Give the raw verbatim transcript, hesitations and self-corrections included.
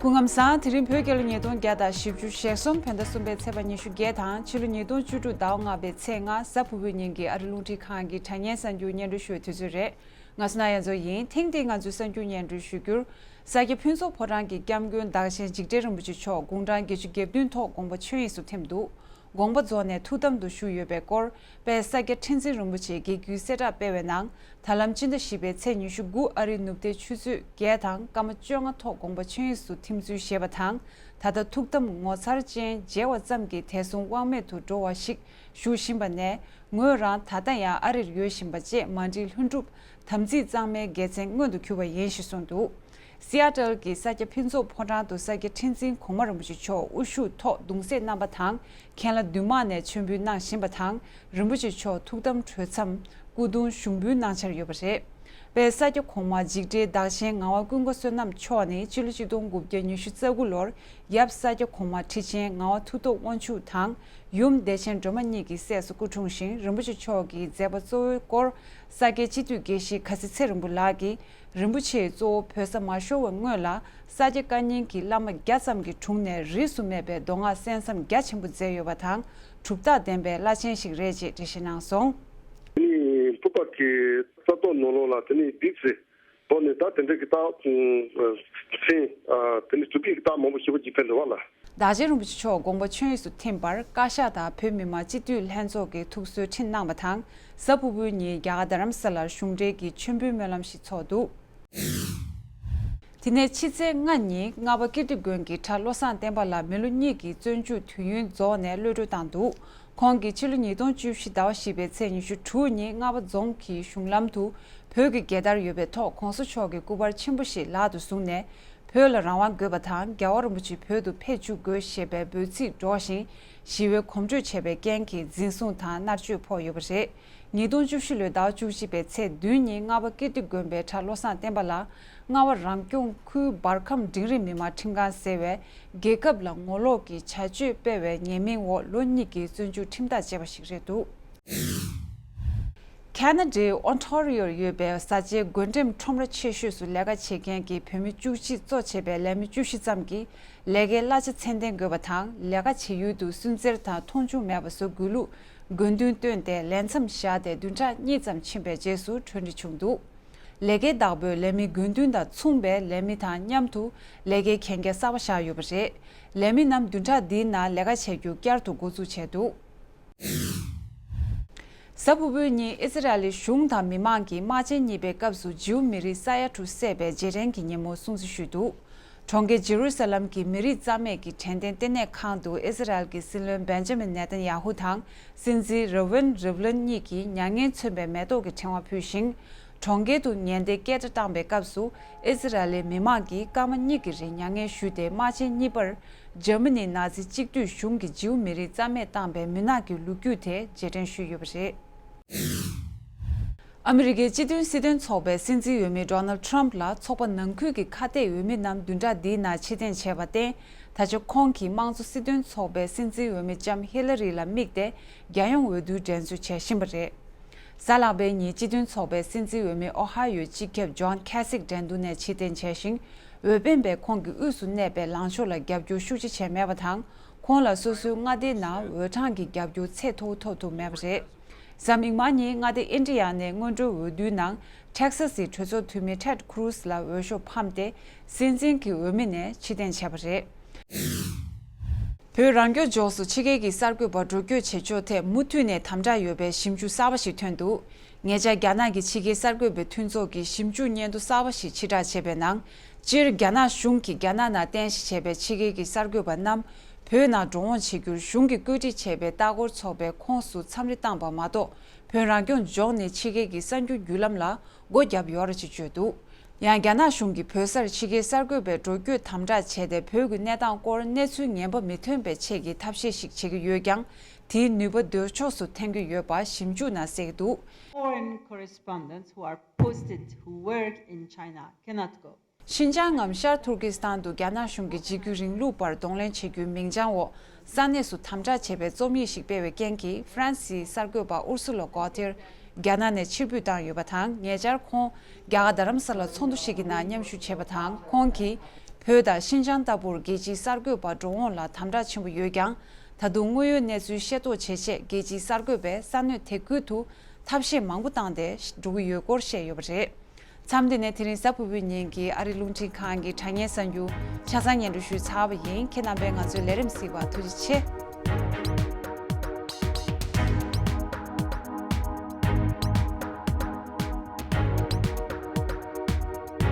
སྐུ་ཁམས་བཟང་། དེ་རིང་བོད་རྒྱལ་ལོ་ཉིས་སྟོང་བརྒྱ་དང་བཞི་བཅུ་ཞེ་གསུམ་བོད་ཟླ་གསུམ་པའི་ཚེས་པ་ཉི་ཤུ་བརྒྱད་དང་ཕྱི་ལོ་ཉིས་སྟོང་བཅུ་དྲུག་ཟླ་བ་ལྔ་པའི་ཚེས་ལྔ་གཟའ་ཕུར་བུའི་ཉིན་གྱི་ཨ་རི་རླུང་འཕྲིན་ཁང་གི་དྲ་བརྙན་གསར་འགྱུར་སྙན་སྒྲོན་ཞུ་བའི་དུས་ཚོད་རེད། ང་སོ་ན་ཡ་མཚོ་ཡིན། ཐེངས་འདིའི་ང་ཚོའི་གསར་འགྱུར་སྙན་སྒྲོན་ཞུ་རྒྱུར། ས་སྐྱ་ཕུན་ཚོགས་ཕོ་བྲང་གི་སྐྱབས་མགོན་བདག་ཆེན་འཇིགས་བྲལ་རིན་པོ་ཆེ་མཆོག་དགུང་གྲངས་བརྒྱད་ཅུ་གྱ་བདུན་ཐོག་དགོངས་པ་ཆོས་དབྱིངས་སུ་ཐིམ་འདུག་དགོངས་པ་རྫོགས་ནས་ཐུགས་དམ་དུ་བཞུགས་ཡོད་པའི་སྐོར། དཔལ་ས་སྐྱ་ཁྲི་འཛིན་རིན་པོ་ཆེས་དགེ་བསྐུལ་གསལ་བསྒྲགས་སྤེལ་བའི་ནང་། ད་ལམ་སྤྱི་ཟླ་བཞི་པའི་ཚེས་ཉི་ཤུ་དགུ་ཨ་རིའི་ནུབ་ཟླའི་ཆུ་ཚོད་བརྒྱད་དང་སྐར་མ་བཅོ་ལྔ་ཐོག་དགོངས་པ་ཆོས་དབྱིངས་སུ་ཐིམ་ཚུལ་བཞེས་པ་དང་། ད་ལྟ་ཐུགས་དམ་ངོ་མཚར་ཅན་མཇལ་བ་ཙམ་གྱིས་དད་གསུམ་དབང་མེད་དུ་འགྲོ་བ་ཞིག་བཞུགས་བཞིན་པ་ནས། ངོས་རང་ད་ལྟ་ཡང་ཨ་རིར་ཡོད་བཞིན་པ་བཅས་མ་འགྲིག་ལྷུན་གྲུབ། དམ་ཚིག་གཙང་མའི་དགེ་མཚན་མངོན་དུ་གྱུར་པ་ཡིན་ཞེས་གསུངས་འདུག་སི་ཨ་ཏལ་གྱི་ས་སྐྱ་ཕུན་ཚོགས་ཕོ་བྲང་དུ་ས་སྐྱ་ཁྲི་འཛིན་གོང་མ་རིན་པོ་ཆེ་མཆོག་དབུ་བཞུགས་ཐོག་གདུང་སྲས་རྣམ་པ་དང་མཁན་བླ་འདུས་མང་ནས་མཆོད་འབུལ་གནང་བཞིན་པ་དང་། རིན་པོ་ཆེ་མཆོག་ཐུགས་དམ་གྲོལ་མཚམས་སྐུ་གདུང་ཞུགས་འབུལ་གནང་འཆར་ཡོད་པ་རེད། དཔལ་ས་སྐྱ་གོང་མ་འཇིགས་བྲལ་བདག་ཆེན་ངག་དབང་ཀུན་དགའ་བསོད་ནམས་མཆོག་ནི་སྤྱི་ལོ་ཆིག་སྟོང་དགུ་བརྒྱ་ཉི་ཤུ་རྩ་དགུ་ལོར་ཡབ་ས་སྐྱ་གོང་མ་ཁྲི་ཆེན་ངག་དབང་མཐུ་སྟོབས་དབང་ཕྱུག་དང་ཡུམ་བདེ་ཆེན་སྒྲོལ་མ་གཉིས་ཀྱི་སྲས་སུ་སྐུ་འཁྲུངས་ཤིང་། རིན་པོ་ཆེ་མཆོག་གི་མཛད་པ་གཙོ་བོའི་སྐོར་ས་སྐྱའི་སྤྱི་འཐུས་དགེ་བཤེས་ཁ་སི་ཚེ་རིང་པོ་ལགས་ཀྱིས། རིན་པོ་ཆེས་གཙོ་བོ་བོད་ས་མ་ཤོར་བའི་སྔོན་ལ་ས་སྐྱ་བཀའ་རྙིང་གི་བླ་མ་བརྒྱ་ཙམ་གྱི་དྲུང་ནས་རིས་སུ་མེད་པའི་མདོ་སྔགས་གསན་བསམ་རྒྱ་ཆེན་པོ་མཛད་ཡོད་པ་དང་། གྲུབ་རྟགས་ལྡན་པའི་བླ་ཆེན་ཞིག་རེད་ཅེས་འགྲེལ་བཤད་གནང་སོང་། དེ་ནི་ཕུར་པ་གི་ས་ཐོག་ནང་ལོགས་ལ་དེ་ནི་བིབ་སི་ཐོག་ནས་ད་དེ་འདྲ་གི་ད་ཚན་དེ་ནི་ཚུགས་ཀྱི་ད་མང་པོ་ཞེ་པོ་ཅིག་ཕན་འདུག་བ་ལ། བདག་ཆེན་རིན་པོ་ཆེ་མཆོག་དགོངས་པ་ཆོས་དབྱིངས་སུ་ཐིམ་པར་བཀའ་ཤག་དང་བོད་མི་མང་སྤྱི་འཐུས་ལྷན་ཚོགས་ཀྱིས་ཐུགས་གསོའི་འཕྲིན་གནང་བ་དང་། གཟའ་ཕུར་བུའི་ཉིན་རྒྱ་གར་རྡ་རམ་ས་ལར་གཞུང་འབྲེལ་གྱི་མཆོད་འབུལ་སྨོན་ལམ་ཞིག་ཚོགས་འདུག་དེ་ནས་ཕྱི་ཚེས་ལྔ་ཉིན་རྔ་པ་ཀིརྟི་དགོན་གྱི་གྲྭ་བློ་བཟང་བསྟན་པ་ལགས་མི་ལོ་གཉིས་ཀྱི་བཙོན་འཇུག་དུས་ཡུན་རྫོགས་ནས་གློད་གྲོལ་བཏང་འདུག་ཁོང་གིས་ཕྱི་ལོ་ཉིས་སྟོང་བཅུ་བཞི་ཟླ་བ་བཞི་པའི་ཚེས་ཉི་ཤུ་དྲུག་ཉིན་རྔ་པ་རྫོང་གི་གཞུང་ལམ་དུ་བོད་ཀྱི་རྒྱལ་དར་ཡོད་པའི་ཐོག་གོང་ས་མཆོག་གི་སྐུ་པར་ཆེན་པོ་ཞིག་ལག་ཏུ་བཟུང་ནས། བོད་ལ་རང་དབང་དགོས་པ་དང་རྒྱལ་བ་རིན་པོ་ཆེ་བོད་དུ་ཕེབས་བཅུག་དགོས་ཞེས་པའི་འབོད་ཚིག་སྒྲོག་བཞིན་ཞི་བའི་གོམ་བགྲོད་བྱས་པའི་རྐྱེན་གྱིས་འཛིན་བཟུང་དང་མནར་གཅོད་ཕོག་ཡོད་པ་རེད། ཉིས་སྟོང་བཅུ་བཞི་ལོའི་ཟླ་བ་བཅུ་གཅིག་པའི་ཚེས་བདུན་ཉིན་རྔ་པ་ཀིརྟི་དགོན་པའི་གྲྭ་བློ་བཟང་བསྟན་པ་ལགས་རྔ་བ་རང་སྐྱོང་ཁུལ་འབར་ཁམས་འབྲིང་རིམ་མི་དམངས་ཁྲིམས་ཁང་ཟེར་བས་རྒྱལ་ཁབ་ལ་ངོ་ལོག་གི་བྱ་སྤྱོད་སྤེལ་བའི་ཉེས་མིང་འོག་ལོ་གཉིས་ཀྱི་བཙོན་འཇུག་ཁྲིམས་ཐག་བཅད་པ་ཞིག་རེད་འདུག་ཁ་ན་ཌའི་ཨོན་ཊ་རི་ཡོར་ཡོད་པའི་བཟའ་བཅའི་བགོ་འགྲེམས་ཁྲོམ་ར་ཆེ་ཤོས་སུ་ལས་ཀ་བྱེད་མཁན་གྱི་བོད་མི་བཅུ་གཅིག་གཙོ་བྱས་པའི་ལས་མི་བཅུ་བཞི་ཙམ་གྱིས་ལས་ཀའི་གླ་ཆ་ཚད་ལྡན་དགོས་པ་དང་ལས་ཀ་བྱེད་ཡུལ་དུ་སུན་གཙེར་དང་མཐོང་ཆུང་མེད་པ་བཟོ་དགོས་ལུགས་དགོས་འདུན་བཏོན་ཏེ་ལས་མཚམས་བཞག་སྟེ་བདུན་ཕྲག་གཉིས་ཙམ་ཕྱིན་པའི་རྗེས་སུ་གྲོས་འགྲིག་བྱུང་འདུག་ལས་ཀའི་བདག་པོས་ལས་མིའི་དགོས་འདུན་དང་མཚུངས་པའི་ལས་མི་དང་མཉམ་དུ་ལས་ཀའི་གན་རྒྱ་གསར་པ་བཞག་ཡོད་པ་རེད། ལས་མི་རྣམས་བདུན་ཕྲག་འདིའི་ནང་ལས་ཀ་བྱེད་རྒྱུ་བསྐྱར་དུ་འགོ་འཛུགས་བྱས་འདུག་གཟའ་ཕུར་བུའི་ཉིན་ཨི་ཟི་རལ་གཞུང་དང་མི་མང་གིས་དམག་ཆེན་གཉིས་པའི་སྐབས་སུ་ཇིའུ་མི་རིགས་ས་ཡ་དྲུག་བསད་པའི་རྗེས་དྲན་གྱི་ཉིན་མོ་སྲུང་བརྩི་ཞུས་འདུག་གྲོང་ཁྱེར་ཇེ་རུ་ས་ལམ་གྱི་མི་རིགས་རྩ་མེད་ཀྱི་དྲན་རྟེན་ལྟེ་གནས་ཁང་དུ་ཨི་ཟི་རལ་གྱི་སྲིད་བློན་བེན་ཇ་མིན་ནེ་ཐན་ཡ་ཧུ་དང་སྲིད་འཛིན་ར་ཝིན་རི་བྷི་ལིན་གཉིས་ཀྱིས་མྱ་ངན་མཚོན་པའི་མེ་ཏོག་གི་ཕྲེང་བ་ཕུལ་ཞིང་། གྲོང་ཁྱེར་དུ་ཉེན་བརྡའི་སྐད་སྒྲ་བཏང་པའི་སྐབས་སུ་ཨི་ཟི་རལ་ལི་མི་མང་གིས་སྐར་མ་གཉིས་ཀྱི་རིང་མྱ་ངན་ཞུས་ཏེ་དམག་ཆེན་གཉིས་པར། འཇར་མ་ནིའི་ནཱ་ཛི་གཅིག་སྡུད་གཞུང་གིས་ཇིའུ་མི་རིགས་རྩ་མེད་བཏང་པའི་མུན་ནག་གི་ལོ་རྒྱུས་དེ་རྗེས་དྲན་ཞུས་ཡོད་པ་རེད། ཨ་མི་རི་ཀའི་སྤྱི་མཐུན་སྲིད་དོན་ཚོགས་པའི་སྲིད་འཛིན་འོས་མི་ཌོ་ནལ་ཊམ་ལ་ཚོགས་པ་ནང་ཁུལ་གྱི་ཁ་གཏད་འོས་མི་རྣམས་བདུན་ཕྲག་འདིའི་ནང་ཕྱིར་འཐེན་བྱས་པར་བརྟེན། ད་ཆ་ཁོང་གིས་དམངས་གཙོ་སྲིད་དོན་ཚོགས་པའི་སྲིད་འཛིན་འོས་མི་ལྕམ་ཧི་ལ་རི་ལ་དམིགས་ཏེ་རྒྱལ་ཡོངས་འོས་བསྡུའི་འགྲན་རྩོད་བྱེད་བཞིན་པ་རེད། གཟའ་ལྷག་པའི་ཉིན་སྤྱི་མཐུན་ཚོགས་པའི་སྲིད་འཛིན་འོས་མི་ཨོ་ཧ་ཡོའི་སྤྱི་ཁྱབ་ཇོན་ཁེ་སིག་འགྲན་བསྡུར་ནས་ཕྱིར་འཐེན་བྱས་ཤིང་། འོས་འཕེན་པས་ཁོང་གི་དབུས་སུ་གནས་པའི་ལངས་ཕྱོགས་ལ་རྒྱབ་སྐྱོར་ཤུགས་ཆེ་བྱས་མེད་པ་དང་། ཁོང་ལ་སོ་སོའི་མངའ་སྡེའི་ནང་འོས་གྲངས་ཀྱི་རྒྱབ་སྐྱོར་ཚད་མཐོ་བོ་ཐོབ་ཐུབ་མེད་པ་རེད། གཟའ་མིག་དམར་ཉིན་མངའ་སྡེ་ཨིན་ཌི་ཡ་ནས་སྔོན་འགྲོའི་འོས་བསྡུའི་ནང་ཊེག་སཱ་སི་གྲོས་ཚོགས་འཐུས་མི་ཊེཌ་ཁུ་རུ་སི་ལ་འོས་ཤོག་ཕམ་སྟེ། སྲིད་འཛིན་གྱི་འོས་མི་ནས་ཕྱིར་འཐེན་བྱས་པ་རེད། བོད་རང་སྐྱོང་ལྗོངས་སུ་ཕྱི་རྒྱལ་གྱི་གསར་འགོད་པ་འགྲོ་སྐྱོད་བྱེད་ཕྱོགས་ཐད་མུ་མཐུད་ནས་དམ་དྲག་ཡོད་པའི་ཞིབ་འཇུག་གསར་པ་ཞིག་ཐོན་འདུག་ཉེ་ཆར་རྒྱ་ནག་གི་ཕྱི་རྒྱལ་གསར་འགོད་པའི་མཐུན་ཚོགས་ཀྱིས་ཞིབ་འཇུག་སྙན་ཐོ་གསར་པ་ཞིག་ཕྱིར་བསྒྲགས་བྱས་པའི་ནང་། སྤྱིར་རྒྱ་ནག་གཞུང་གིས་རྒྱ་ནག་ནང་རྟེན་གཞི་བྱས་པའི་ཕྱི་རྒྱལ་གྱི་གསར་འགོད་པ་རྣམས་བོད་ནང་འགྲོ་འོང་བྱེད་རྒྱུར་གཞུང་གིས་བཀོད་སྒྲིག་བྱས་པའི་ལྟ་སྐོར་ཚོགས་པའི་ཁོངས་སུ་མཚམས་རེ་བཏང་པ་མ་གཏོགས། བོད་རང་སྐྱོང་ལྗོངས་ནས་ཕྱི་རྒྱལ་གྱི་གསར་འགྱུར་བརྒྱུད་ལམ་ལ་སྒོ་བརྒྱབ་ཡོད་རེད་ཅེས་བརྗོད་འདུག་ཡང་རྒྱ་ནག་གཞུང་གིས་བོད་སར་ཕྱི་རྒྱལ་གསར་འགོད་པའི་འགྲོ་སྐྱོད་དམ་དྲག་བྱས་ཏེ། བོད་ཀྱི་གནས་སྟངས་སྐོར་གནས་ཚུལ་ངན་པ་མི་ཐོན་པའི་ཆེད་ཀྱི་ཐབས་ཤེས་ཤིག་བྱེད་ཀྱི་ཡོད་ཀྱང་། དེའི་ནུས་པ་འདོད་ཕྱོགས་སུ་འཐེན་གྱི་ཡོད་པ་ཞིབ་འཇུག་ནང་གསལ་གྱི་འདུག Foreign correspondents who are posted who work in China cannot go. ཤིན་ཅང་ངམ་ཤར་ཐུར་ཀི་སི་ཐན་དུ་རྒྱ་ནག་གཞུང་གིས་འཇིགས་སྐུལ་རིང་ལུགས་པར་གདོང་ལེན་བྱེད་རྒྱུའི་མིང་བྱང་འོག་ས་གནས་སུ་དམ་དྲག་བྱས་པའི་རྩོམ་ཡིག་ཞིག་སྤེལ་བའི་རྐྱེན་གྱིས། ཧྥ་རན་སིའི་གསར་འགོད་པ་ཨུར་སུ་ལོ་གོ་ཐེར་རྒྱ་ནག་ནས་ཕྱིར་འབུད་བཏང་ཡོད་པ་དང་། ཉེ་ཆར་ཁོང་རྒྱ་གར་རྡ་རམ་ས་ལ་ཚོགས་འདུ་ཞིག་གི་ནང་མཉམ་ཞུགས་བྱས་པ་དང་། ཁོང་གིས་ བོད་དང་ཤིན་ཅང་ལྟ་བུར་རྒྱལ་སྤྱིའི་གསར་འགོད་པ་འགྲོ་འོང་ལ་དམ་དྲག་ཆེན་པོ་ཡོད་ཀྱང་། ད་དུང་དངོས་ཡོད་གནས་ཚུལ་ཤེས་རྟོགས་བྱེད་ཆེད་རྒྱལ་སྤྱིའི་གསར་འགོད་པས་ས་གནས་དེ་ཁུལ་དུ་ཐབས་ཤེས་མང་པོ་བཏང་སྟེ་འགྲོ་གི་ཡོད་སྐོར་བཤད་ཡོད་པ་རེད། མཚམས་འདི་ནས་དེ་རིང་གཟའ་ཕུར་བུའི་ཉིན་གྱི་ཨ་རི་རླུང་འཕྲིན་ཁང་གི་དྲ་བརྙན་གསར་འགྱུར་ཆ་ཚང་སྙན་སྒྲོན་ཞུས་ཚར་བ་ཡིན། ཁྱེད་རྣམ་པས་ང་ཚོའི་ལས་རིམ་གཟིགས་པར་ཐུགས་རྗེ་ཆེ།